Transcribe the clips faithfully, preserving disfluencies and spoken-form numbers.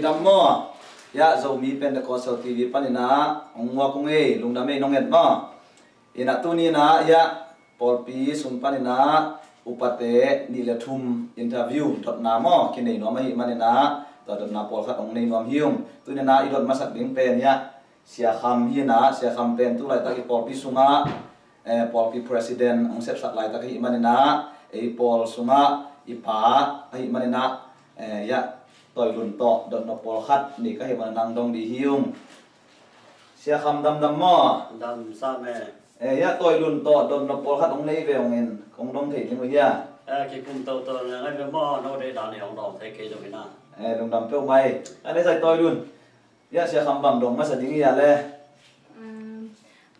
Dam maw? Ya, Zomi Pentecostal T V panin ah hong muak ung ei, lungdam ei, nong et maw? Ina tuni ina ya pawlpi sung panin ah upate nih le thum interview dotna maw kinei nuam ahih manin ah tua dotna pawlkhat hong nei nuam hi ung. Tuni ina i dot masak ding pen ya Sia Kham hi ina, Sia Kham pen tu laitak i pawlpi sungah eh, pawlpi president hong sepsak laitak ahih manin ah ei pawl sungah i pa ahih manin ah eh, ya Toilun tawh dotna pawlkhat nei ka hih manin ah hong dong dih hi ung. Sia Kham damdam maw? Dam sam e. Eh, ya Toilun tawh dotna pawlkhat hong nei ve hong in hong dong thei ding uh hia? Eh, kikum toto na ngai ve maw, no dei dan i hong dong thei kei dong ina. Eh, lungdam peuhmah ei. Ane sai Toilun. Ya Sia Kham bang dong masa ding hia le? Um,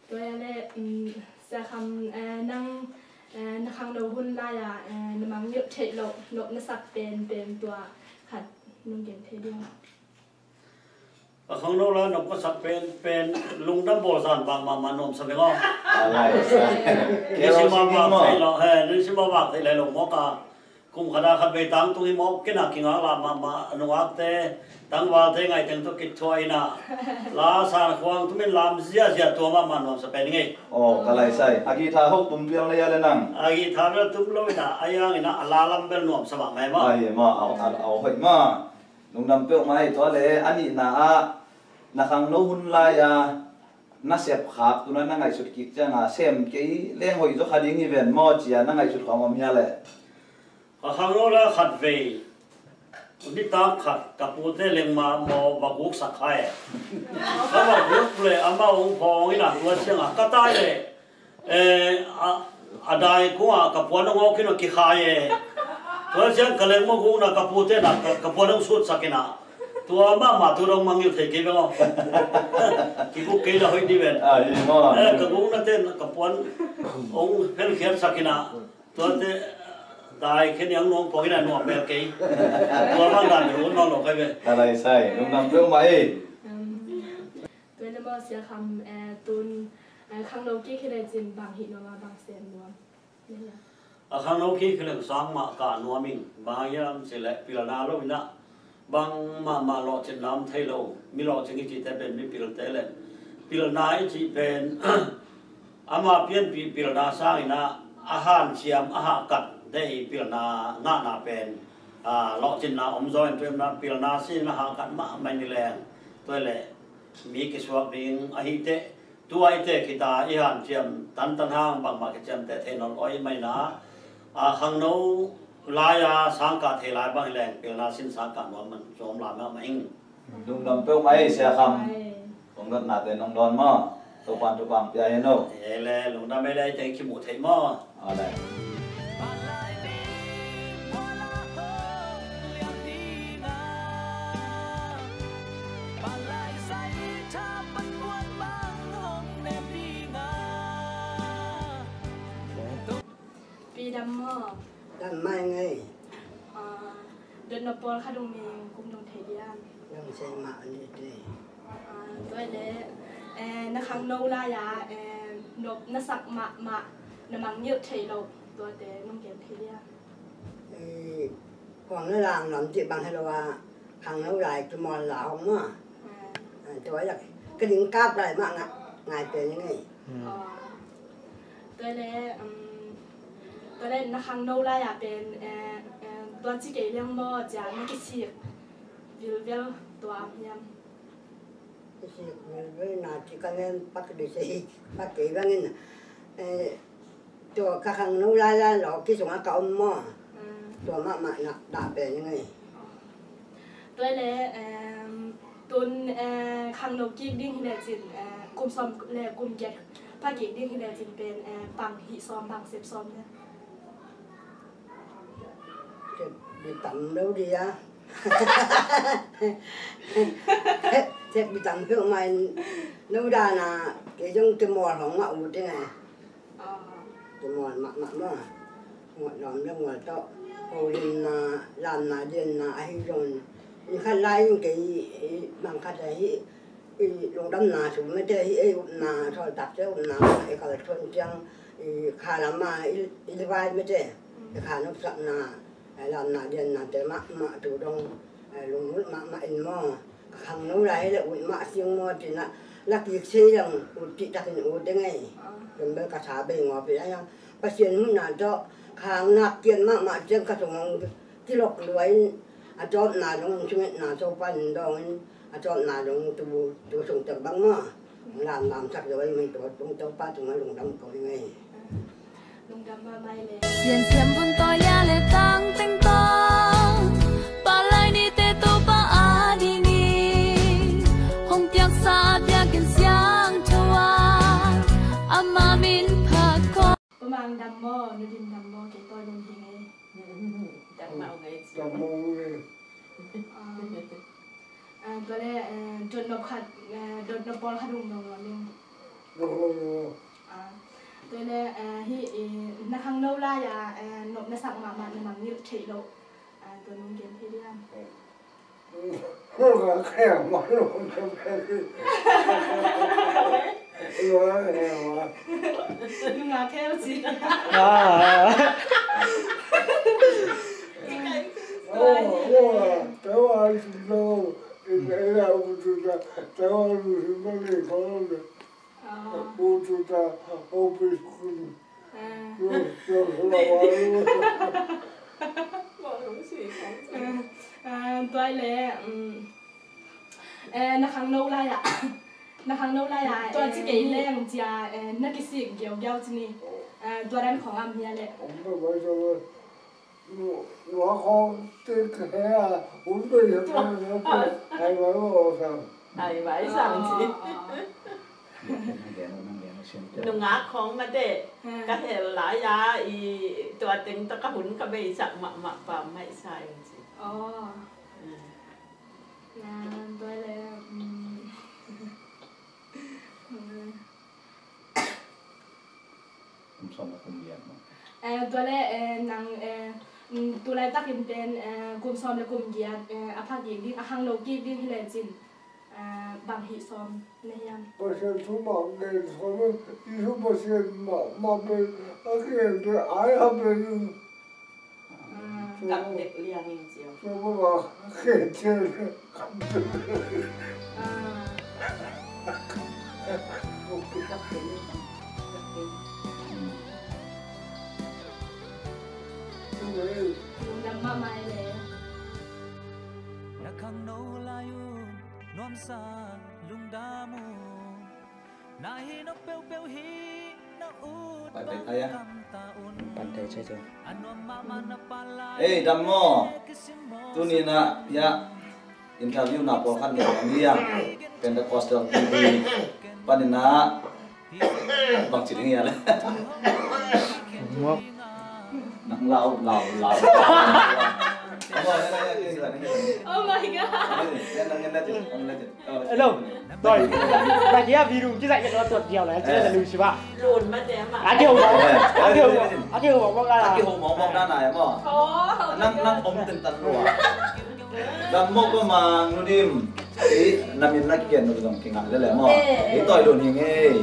tua ya le, um, Sia Kham, eh, nang, eh, na khangno hun lai-a, eh, na mangngilh theih loh, nop na sak penpen tua khat nong gen thei ding. A khangno lai nop ka sak penpen lungdam bawl zan bang mahmah nuamsa veng aw. Alai sa. Nisi ma vak thei lo, he, nisi ma vak thei lai lo mawk a. Kum khat a khat vei tangtung hi mawk kina kingak la mahmah a nungakte tangvalte ngaiteng tawh kithuah ina. La san khuang tumin lam ziazia tua mahmah nuamsa pen ngei. Aw, ka lai sai. A guitar ho tum pial na ya le nang. A guitar bel tum lo ina, a yang ina, a la lam bel nuamsa mahmah e maw. Ai, ma, au, au, au, hoih ma. Lungdam peuhmah ei tua le, a nihna ah na khangno hun lai-a na sepkhak tuna na ngaihsut kik cianga sem kei leng hoih zaw kha ding hi ven maw cia na ngaihsut khawng om hia le? Ka khangno lai khat vei nitak khat ka pute lengma maw va guksak kha e. Ka va guk le amah hong phawng ina tua cianga ka tai le Eh, a, a dai kua ka puan hong awk in a kikhai e. Tua ciang ka lengmaw gukna ka pute na ka, ka puan hong sutsak ina. Tua mahmah tu dong mangngilh thei kei veng aw. Kiguk kei la hoih di ven. Ah, hi maw. Eh, ka gukna ten ka puan hong phelkhiatsak ina. Tuate dai khen yang nuam pawng ina nuam mel kei. Tua bang dan ru nuam lo kai ve. Ka lai sai, lungdam peuhmah ei. Tua le maw Sia Kham, eh, tun, eh, khangno kik hi le cin bang hih nuam a bang sem nuam? A khangno kik hi le sang mah kah nuam ing, bang hiam cih le pilna lo ina bang mahmah lawhcinna om thei lo, mi lawhcing i cihte pen mi pilte le pilna i cih pen ama pianpih pilna sang ina a hanciam a hahkat deih pilna ngahna pen, ah, lawhcinna om zaw in tu ina pilna sin a hahkat mahmah in i leng tua le mi kisuak ding ahi teh, tua i teh khita i hanciam tantan hang bangmah kiciamteh thei nawn awi mai na. A khangno lai-a sangkah thei lai bang hi leng pilna sin sangkah nuam man cuam lai mahmah ing. Lungdam peuhmah ei Sia Kham. Ai. Kong dotnate nong dawn maw? Topan tupang pia hi no. Ei le lungdam ei le ei teng kimuh theih maw? Alai. Pi dam maw? Dam mai ngei. Ah, dotna pawlkhat hong nei kum dong thei diam? Dam sei mah an dite. Ah, tua le, eh, na khangno lai-a, eh, nop na sak mahmah, na mangngilh theih loh, tuate nong gen thei dia? Eh, khuang na lang nuam cih bang hi lo a, khangno lai kimawl la hong maw. Ah. Ah, tua lak, ka ding kap lai mah ngai, ngai pen ngei. Ah. Tua le, um, tua le na khangno lai-a pen, eh, eh, tua ci kei leng maw, cia na kisik vilvel tua hiam? Kisik vilvel na ci ka ngen pak di sei, pak kei bangin, eh, tua ka khangno lai-a lawh kisungah ka om maw. Mm. Tua mahmah na dah pen ngei. Tua le, em, tun, eh, khangno kik ding hi le cin, eh, kum sawm le kum giat pha kik ding hi le cin pen, eh, bang hih sawm, bang sep sawm le. Sep bi tam lo di a. Sep bi tam peuhmah in no dan a kei zong kimawl hong mah ut ing e. Kimawl mahmah maw. Nguat lawm le nguat tawh holimna, lamna, lianna ahi zongin, ni khat lai in kei, i, bang khat ahi, i, lungdamna sum mete hi, ei upna, sawltakte upna, i kalsuan ciang, i, kha lama, i, i vai mete, i kha nopsakna, i lamna, liannate mahmah tu dong Lunglut mahmah in maw, ka khangno lai hi leh ut mah sing maw, ci-in ah la kik sei leng ut cih takin ut ding ei. Ken bel ka tha bei ngawp hi a, hiang Pasian huhna tawh khang nak kiat mahmah ciang ka sung hong kilok lua in, a tawpna dong in thungetna Topa in dawng in, a tawpna dong tu, tu sung teng bang maw hong lamlamsak zo in, mei tua tung Topa tungah lungdam ko ing ei. Lungdam mahmah ei le. Siansiam vun tawi lia le tang teng tawh, palai nite Topa a dingin hong piaksa a biakinn siangtho ah, ama min phat ko. Pa Mang dam maw, Nu Dim dam maw, kei tawi lum hi ngei. Dam maw ngei ci. Dam maw ngei. Ah, ah, tua le, eh, dotnop khat, eh, dotnop pawl khat hong dong lo ning. Dong lo lo. Ah, tua le, eh, hih, eh, na khangno lai-a, eh, nop na sak mahmah na mangngilh theih loh, ah, tua nong gen thei diam? Nungak khel mah, nungak khel mah. Nungak khel ci. Ah. Oh, oh, tawa lu lo. Ina ina ututa, tawa lu si mali kolo. Ah. Ututa, office kun. Ah. Yo, yo, yo, yo. Ah, tua le, mm, eh, na khangno lai-a, na khangno lai-a, tua ci kei leng cia, eh, na kisik giaugiau ci ni. Ah, tua dan khong am hia le. Om ta bai ta bai. Nua khong te khe a, hun bei a, ai bai wo sang. Ai bai sang ci. Nungak khong mate, ka hel lai-a, i tua teng tawh ka hun ka beisak mahmah pa mai sa ing ci. Oh. Na, tua le, mm. Kum sawm le kum giat maw? Eh, tua le, eh, nang, eh, mm, tu laitakin pen, eh, kum sawm le kum giat, eh, a pha kik ding, a khangno kik ding hi lecin, eh, bang hih sawm na hiam? Pasian thu mah gen sawm, Jesu Pasian mah, mah pen, a gen pen, ai a pen. Kap dek liang in cio. Lungdam mahmah ei le. Na khangno lai un nuamsa lungdam un. Pai pai pai a. Pan thei cia cia. Ei, dam maw. Tuni na, ya, interview na pawlkhat na om liang. Pentecostal T V panin na bang ci ding hia le. Nang lau, lau, lau. Oh my God. Hello. Toi. Lagi a video ci zai ka tuat diau lai ci na lu si ba. Lun ma te ma. Aki ho. Aki ho. Aki ho mo ga la. Aki ho mo mo na na ya mo. Oh. Nang nang om ten tan lua. Dam mo ko ma Nu Dim. I na min na kian nu dong kinga le le mo. I toi lun hi ngei.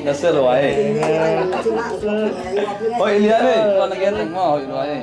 Na sia lua e. Hoih lian e. Kong na gen teng maw, hoih lua e.